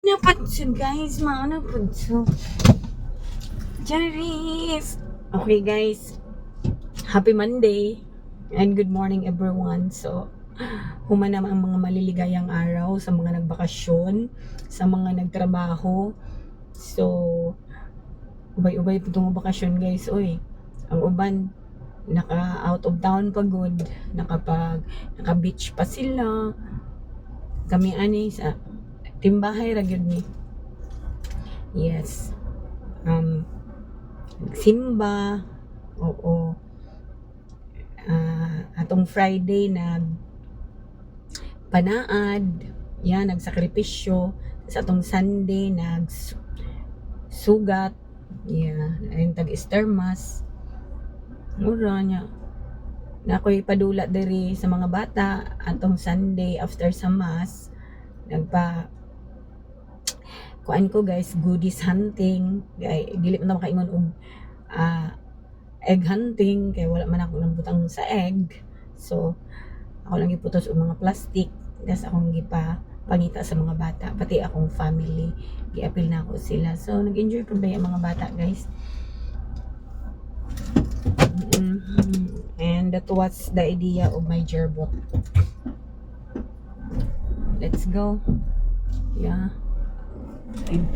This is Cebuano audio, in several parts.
Napad guys, mao na pud so. Charis! Okay guys, happy Monday and good morning everyone. So, human naman ang mga maliligayang araw sa mga nagbakasyon, sa mga nagtrabaho. So, ubay-ubay po itong bakasyon guys. Uy, ang uban, naka out of town pa good, naka beach pa sila. Kami ani sa timbahay ra gyud ni. Yes. Simba. Oo. Ah, atong Friday nag panaad. Yan, nagsakripisyo. Sa atong Sunday nag sugat. Yeah, ayun tag Easter Mass. Mura niya. Na ako'y padula diri sa mga bata atong Sunday after sa mass, nagpa kuan ko guys, goodies hunting. Kay dili man ta makaingon og egg hunting kay wala man ako nabutang sa egg. So ako lang giputos og mga plastic, tas akong gipa pangita sa mga bata, pati akong family, giapil na ako sila. So nag-enjoy pud ba ang mga bata guys. And that was the idea of my yearbook. Let's go. Yeah. Ayun.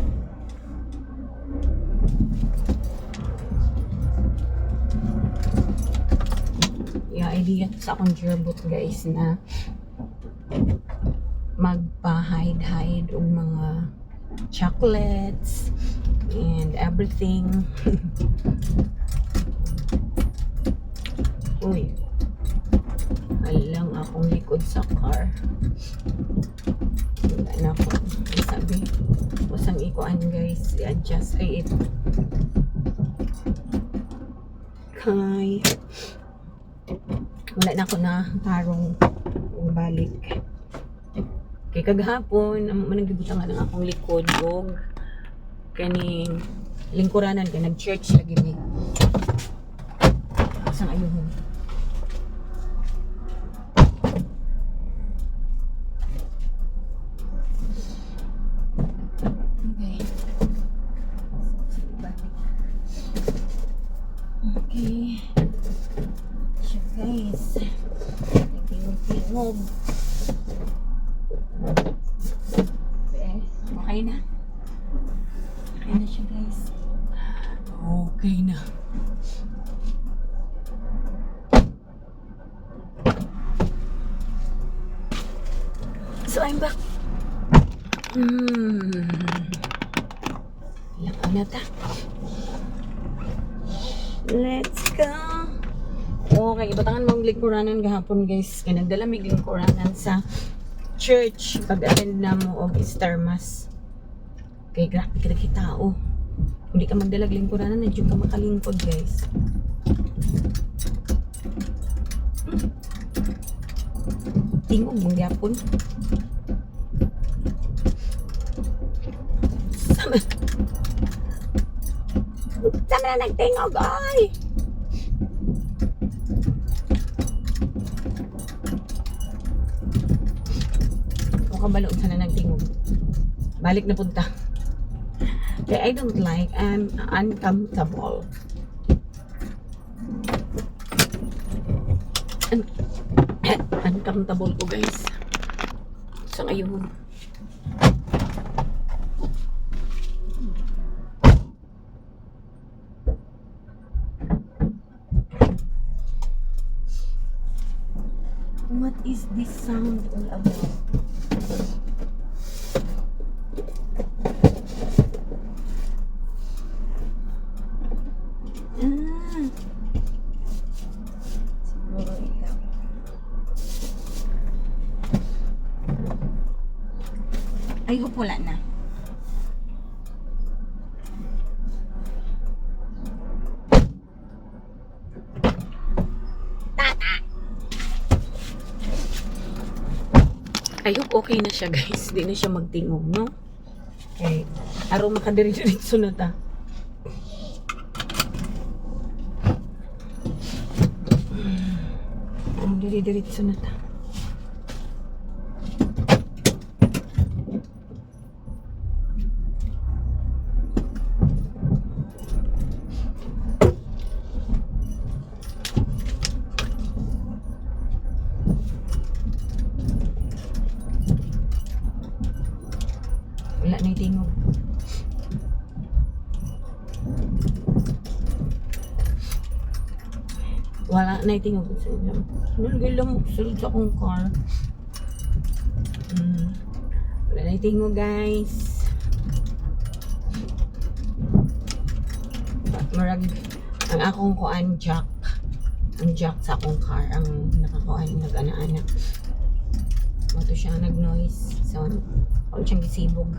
Yeah, idea to sa akong yearbook guys na magpa-hide-hide og mga chocolates and everything. Uy. Alang akong likod sa car. Wala na ako. Sabi, usang ikuan guys, i-adjust ay ito. Kay wala na ako na tarong balik. Kay kagahapon, amo man gibutangan ang akong likod og kaning lingkuranan kay nag-church lagi ni. Asang ayuhon? Okay. Balik. Okay. Siya guys. Nagtingog-tingog. Eh, okay na. Okay na siya guys. Okay na. So I'm back. Lakaw na ta. Let's go. Okay, ibatangan mong lingkuranan gahapon guys. Kay nagdala mig lingkuranan sa church pag-attend na mo og Easter Mass. Kay grabe ka tao. Hindi ka magdalag lingkuranan, na ka makalingkod guys. Tingog mong gyapon. Sama. Sama na nagtingog, oy! Kung kabalo sana nagtingog. Balik na punta. Kaya I don't like, I'm uncomfortable. Uncomfortable ko guys. So ngayon, what is this sound all about? Ah. Siguro ikaw. I hope wala na. Tata! I hope okay na siya guys. Di na siya magtingog, no? Okay. Aron makadiri-diretso na ta. Aron diri-diretso na ta. Wala na tingog. Wala na tingog. Nalagay lamok sulod sa akong car. Wala na tingog, guys. Murag ang akong kuan jack. Ang jack sa akong car ang nakakuan, nag-ana-ana. Mao to siya nag-noise. So, ako siyang gisibog.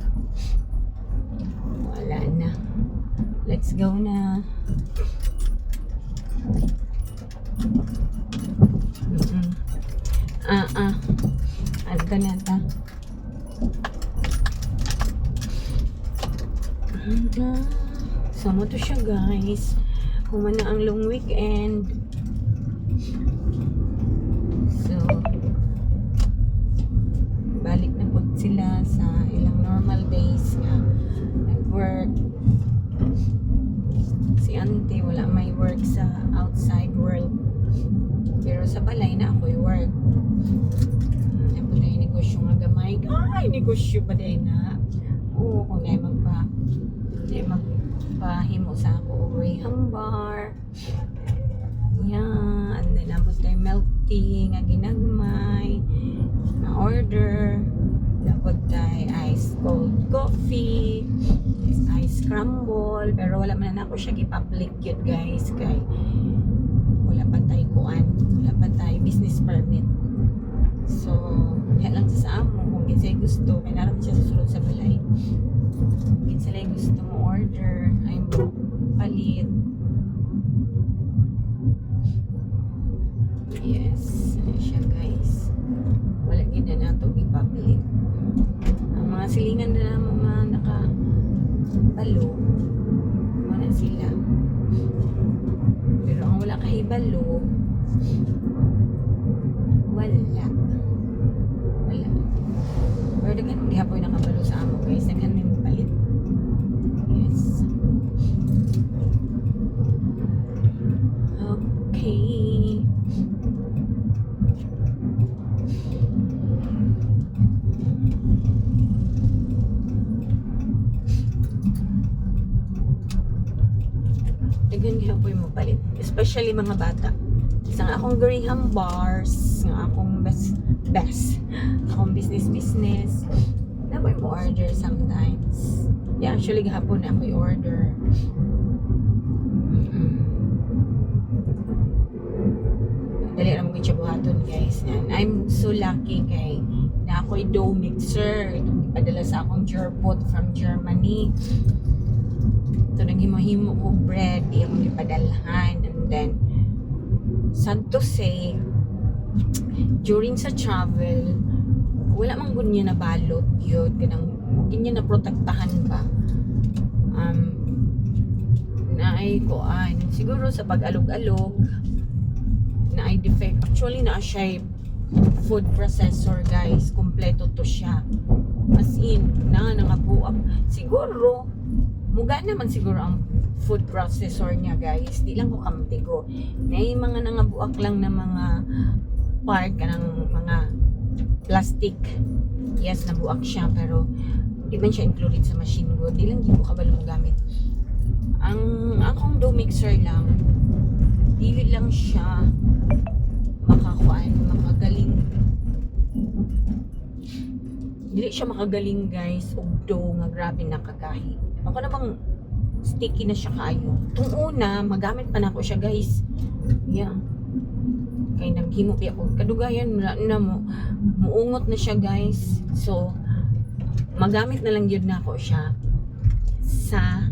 Wala na. Let's go na. Ah. Adto na ta. So, mao to siya, guys. Human na ang long weekend. So, balik na po sila sa ilang normal days nga nag-work. Si auntie, wala may work sa outside world. Pero sa balay na ako'y work. Ako na yung negosyo nga gamay. Ay, negosyo pa din na. Oo, kung na magpahimo sa ako og Graham bar. Yeah, and then abot tayo milk tea nga ginagmay na order. Dapat tayo ice cold coffee, ice scramble, pero wala man na ako siya gi-public yun, guys, kay wala pa tayo kuan, wala pa tayo business permit. So, diha lang sa amo kung kinsay gusto, kay naa ra man siya sa sulod sa balay. Kinsa lang gusto mo order, ay mo palit. Yes, ano siya, guys. Wala gid na nato gi-public. Ang mga silingan na namo nga naka balo, wala sila. Pero ang wala kahibalo, wala. Wala. Pero daghan gihapon nakabalo sa amo, guys. Daghan may palit. Yes. Okay. Daghan gihapon mo palit. Especially mga bata. Sa nga akong Graham bars, nga akong best best, akong business business, na mo order sometimes. Yeah, actually gahapon na ako order. Dali ra mo gid siya buhaton, guys. Yan. I'm so lucky kay na ako'y dough mixer. Itong ipadala sa akong Gerpot from Germany. Ito naghimo-himo ko bread, di akong ipadalhan. And then, sad to say, during sa travel, wala man gud niya nabalot yun. Kanang, gud niya naprotektahan ba. Naay kuan siguro sa pag-alog-alog, naay defect. Actually, naa siya food processor, guys. Kompleto to siya. As in, na nangabuak. Siguro, muga naman siguro ang food processor niya, guys. Di lang ko kamtigo. May mga nangabuak lang na mga part kanang mga plastic. Yes, nabuak siya pero di man siya included sa machine ko. Di lang gyud ko kabalo mo gamit. Ang akong dough mixer lang, dili lang siya makakuan, makagaling. Dili siya makagaling, guys, og dough nga grabe nakagahi. Ako namang sticky na siya kaayo. Tung una, magamit pa nako siya, guys. Yeah. Kay naghimo pa ako. Kadugayan wala na mo muungot na siya, guys. So magamit na lang gyud nako siya sa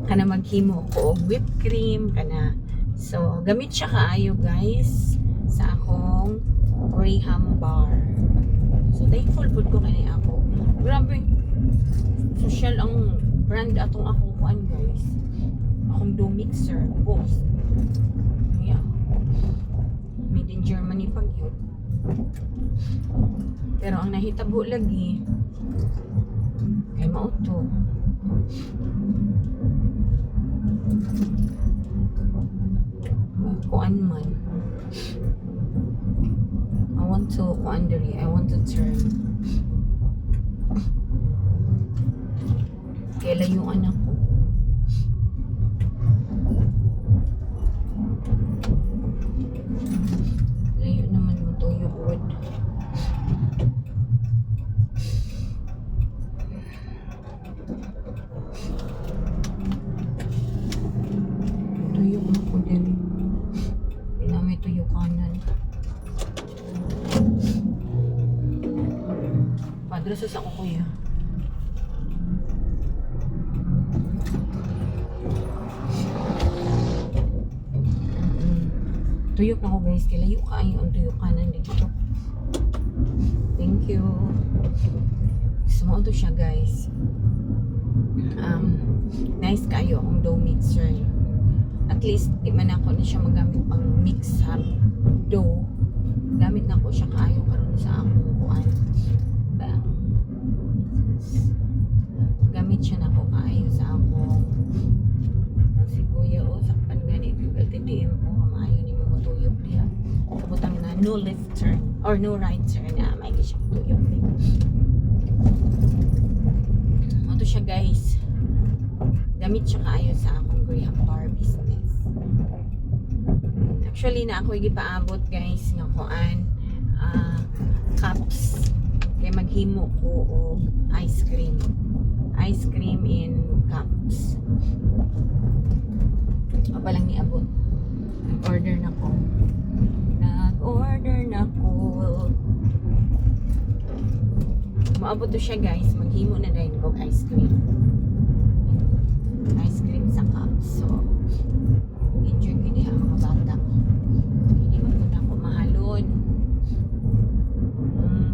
kana maghimo ko og whipped cream kana. So gamit siya kaayo, guys, sa akong Graham bar. So thankful pud ko kani ako. Grabe. Social ang brand atong akong kuan, guys. Akong dough mixer, boss. Yeah. Made in Germany pag yun. Pero ang nahitabo lagi kay mao to. Kuan man. I want to kuan diri. I want to turn. Kay layuan ako. Layo naman mo tuyo wood. Tuyo ako din. Hindi na may tuyo kanan. Padre, sa ako, kuya. Tuyok na ko, guys. Kay layo kaayo ang tuyo kanan dito. Thank you. So, mao to siya, guys. Nice kaayo ang dough mixer. At least, di man ako na siya magamit pang mix sa dough. Gamit na ko siya kaayo karon sa akong kuan. Ba? Gamit siya nako kaayo sa akong si kuya o sakpan gani kag LTDM ko kamaayo nimo motuyok diha. Kabutang na no left turn or no right turn na may siya tuyok. Mao to siya, guys. Gamit siya kaayo sa akong Graham Bar business. Actually na ako gipaabot, guys, nga kuan, cups kay maghimo ko og ice cream. Ice cream in cups. O pa lang niabot. Nag-order na ko. Nag-order na ko. Maabot to siya, guys. Maghimo na din ko ice cream. Ice cream sa cups. So, enjoy ko diha mga bata. Hindi man ko na ako mahalon.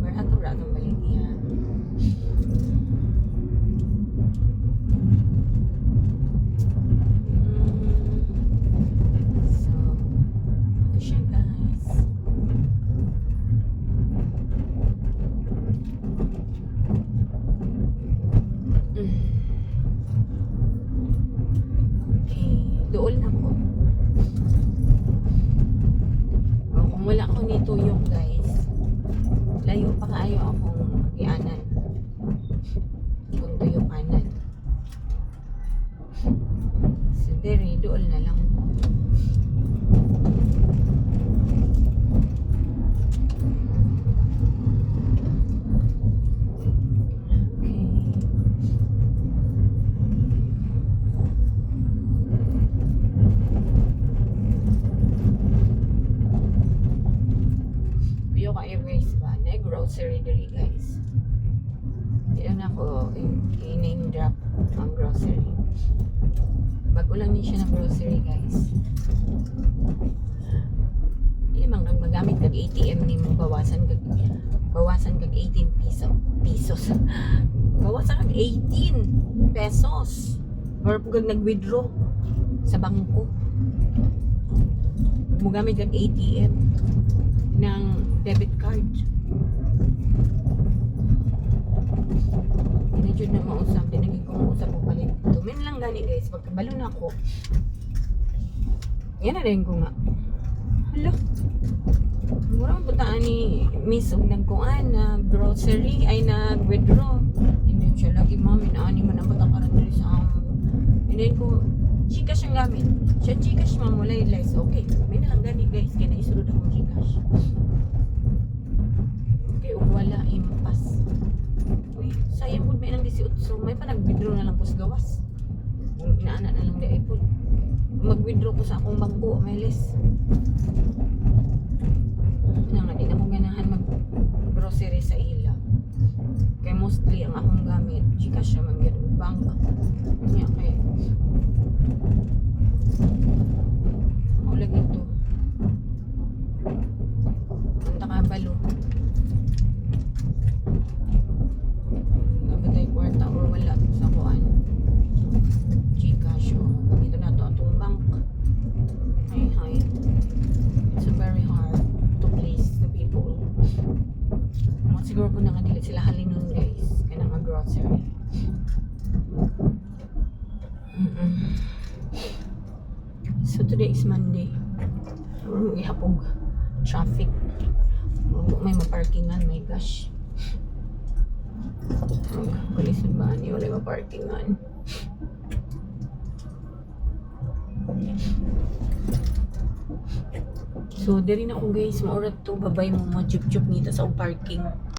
Barato ra itong baligya. So, ito siya, guys. Okay, dool na ko. Oh, kung wala ko nito yung, guys, layo pa kaayo akong gianan. Kung tuyo kanan. So, dere, dool na lang ko. Okay. Kuyo kayo, guys, ba? Na grocery diri, guys. Di lang ako i-name drop ang grocery. Bago lang din siya ng grocery, guys. Hindi man kag magamit kag ATM nimo, bawasan kag 18 piso pesos. Bawasan kag 18 pesos. Or pag nag-withdraw sa bangko. Mugamit kag ATM ng debit card. Hindi jud na mausap, di naging ko mausap ko palit. Tumin lang gani, guys, pagkabalo na ako. Yan na rin ko nga. Hala. Mura man puntaan ni Miss og nagkuan na grocery ay nag-withdraw. Hindi siya lagi, ma'am, inaani man ang patakaran diri sa amon. And then ko, Gcash ang gamit. Siya Gcash, ma'am, wala yung lies. Okay, may na lang gani, guys, kaya naisulod akong Gcash. Okay, ug wala impas. Uy, sayang pud may nang 18. May pa nag-withdraw na lang ko sa gawas. Kung inaana na lang di ay pud. Mag-withdraw ko sa akong bangko, may less. Ano nga, di na ko ganahan mag-grocery sa ila. Kay mostly ang akong gamit, Gcash naman gyud ug bank. Nya kay mao lagi to. Ang takabalo. Nabatay kwarta or wala sa kuan. Gcash o dito na to atong bank. Hi hi. It's very hard to please the people. Mga siguro po na nga dili sila halinon, guys. Kaya nga grocery. So today is Monday. Murag gihapog traffic. Murag may maparkingan, my gosh. Murag Lisod ba ni, wala ma-parkingan. So, diri na ko, guys, maurat to, babay mo mo chup chup nita sa parking.